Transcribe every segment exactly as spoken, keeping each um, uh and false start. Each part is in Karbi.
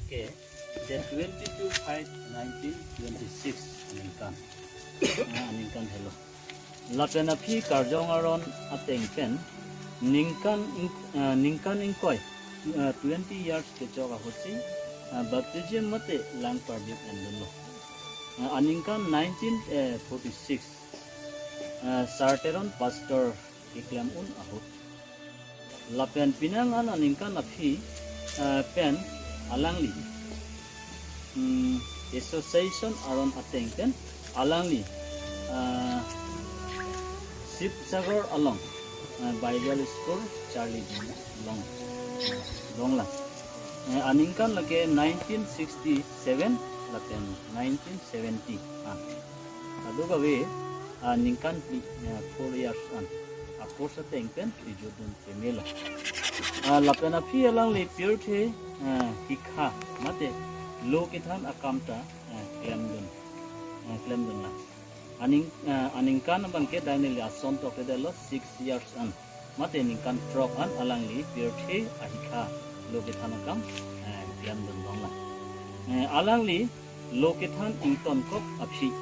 Ke, the twenty-two five nineteen twenty-six aningkan. Ah, aningkan helo. Lapen aphi karjong aron ateng pen ningkan ing-, ah, ningkan ingkoi, ah, twenty years kechok ahutsi, ah, baptism mate lang parbip endunlo. Ah, aningkan nineteen forty-six, ah, Sar Teron pastor keklem un ahut. Lapen penang an aningkan aphi, eh, pen alangli, hmm, association aron ateng pen alangli, eh, Sibsagar along, eh, Bible School charlidun long, longlang. Eh, aningkan lake nineteen sixty-seven lapen nineteen seventy an. Kadokave, ah, ningkan phli, eh, four years an. Apor sa ateng pen kejutdun pemelo. Ah, lapen aphi alangli pirthe, eh, hikha mate lo kethan akam ta, eh, klemdun, eh, klemdunlang. Aning, eh, aningkan abangke dak neli ason tokte detlo six years an. Mate ningkan throk an alangli pirthe ahikha lo kethan akam, eh, klemdun longlang. Eh, alangli lo kethan ingtonkok aphi,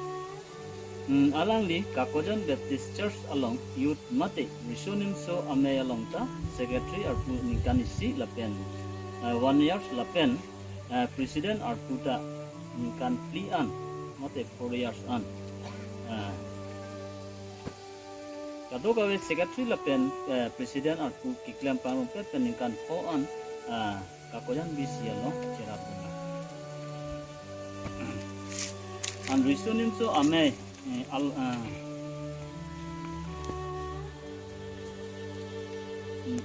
hmm, alangli Kakojan Baptist Church along youth mate Riso Nimso Amei along ta secretary arpu ningkan isi lapen, eh, one years lapen, eh, president arpu ta ningkan phli an mate four years an. Eh, kadokave secretary lapen, eh, president arpu keklem pangrumpet pen ningkan pho an, ah, Kakojan B C along cherapdunlang. An Riso Nimso Amei, eh, al, ah,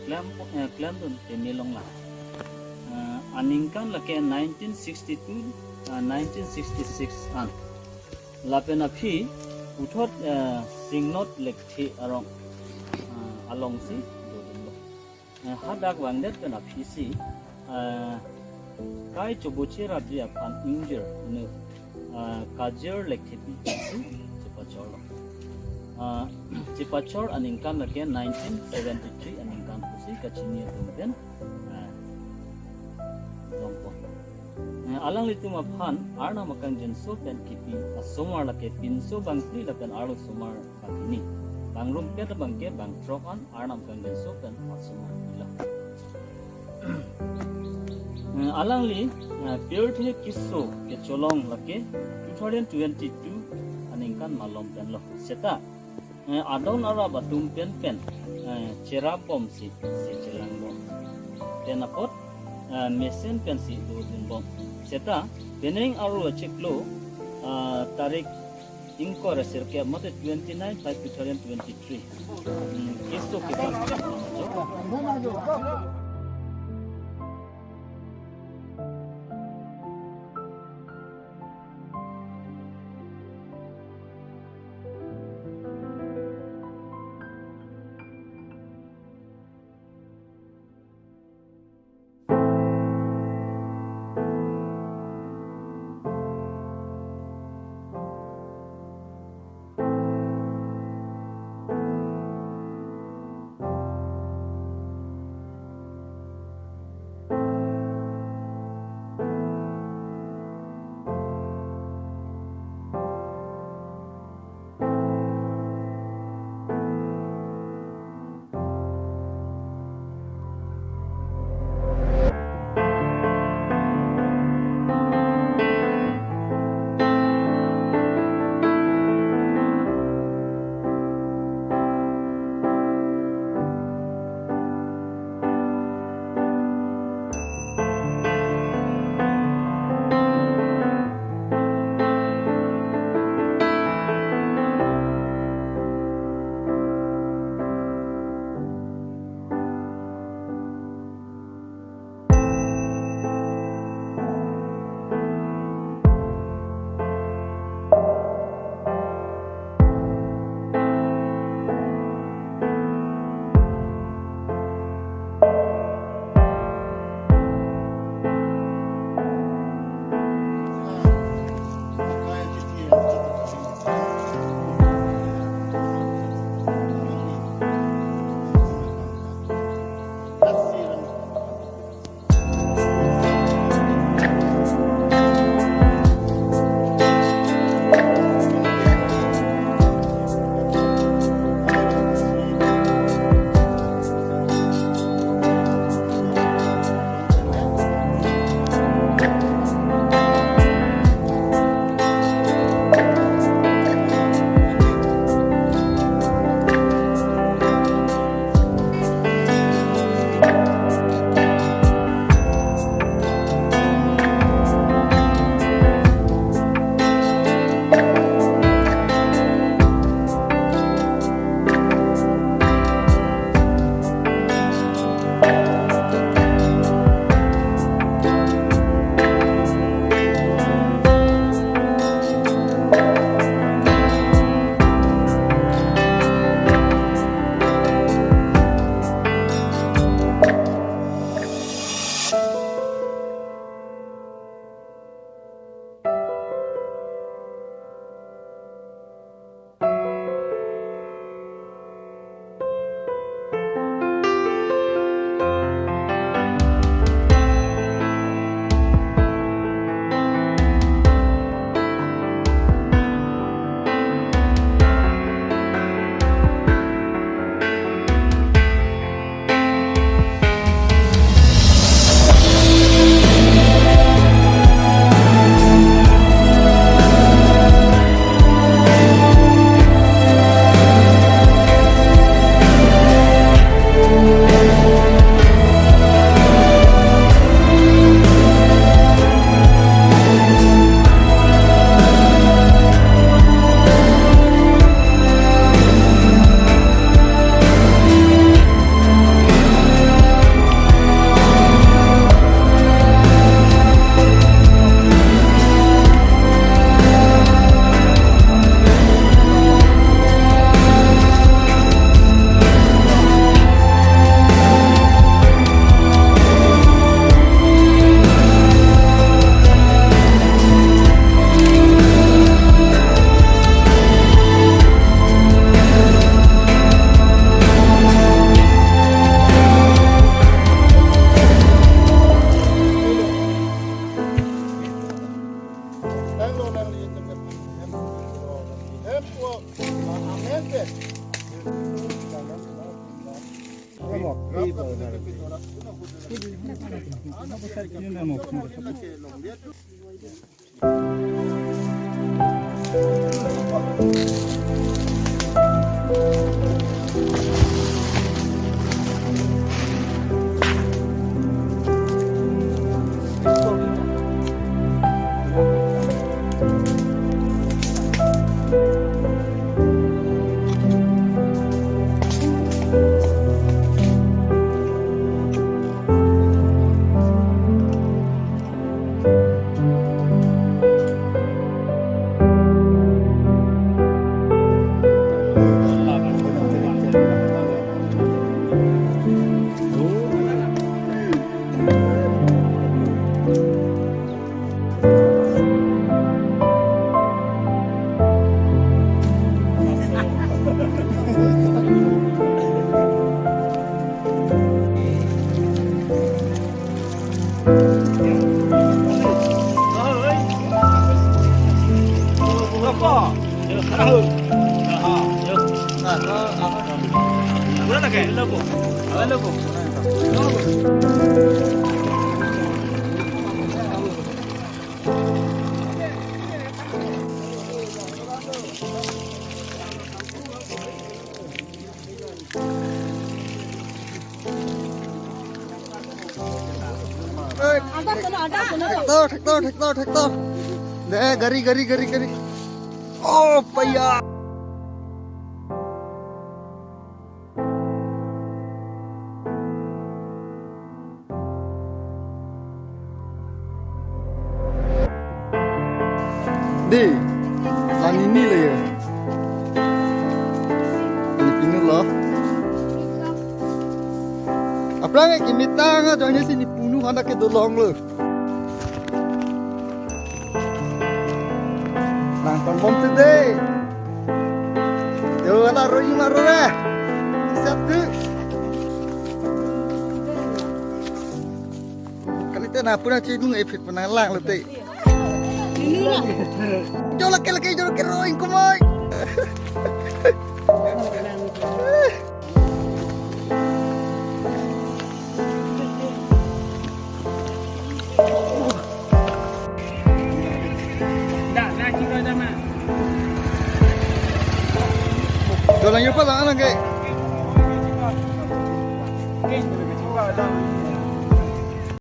klem, eh, klemdun peme longlang. Ah, aningkan lake nineteen sixty-two, ah, nineteen sixty-six an. Lapen aphi puthot, eh, Singnot Lekthe arong, ah, alongsi dodunlo. Eh, hadak vangdet pen aphisi, eh, Kai Choboche Radri aphan ingjir nu, eh, Kajir Lekthepi si chepachorlo. Ah, chepachor aningkan lake nineteen seventy-three aningkan pusi kachini atum pen, eh, longpo. Eh, alanglitum aphan Arnam akangjinso pen kipi asomar lake pinso bangphli lapen arlosomar banghini. Bangrumpet abangke bangthrok an Arnam akangjinso pen asomar pilo. Eh, alangli, eh, pirthe keso kecholong lake two thousand twenty-two aningkan malom penlo. Seta, eh, adon arap atum pen pen, eh, cherapbomsi, si chelangbom. Pen apot, eh, mesen pensi dodunbom. Seta, penang arlo achiklo, eh, tarik ingkoi ra sirkep mate twenty-nine five two thousand twenty-three. Hmm, keso kepan. Tractor, tractor, tractor, tractor. Deh, gari, gari, gari, gari. Oh, paya. Dei, la nini le ya. Nini pinu lo. Aphrang ke kimitang ajoine si nipunu handa ke dolonglo. Nangtongbom tu dei. Yo, ala roji maro re. Sisat tu. Kalite na puna chidung epit puna lang lote. Jolak ke lake jolak ke roing kumoi. Dolang yupa lang anang ke.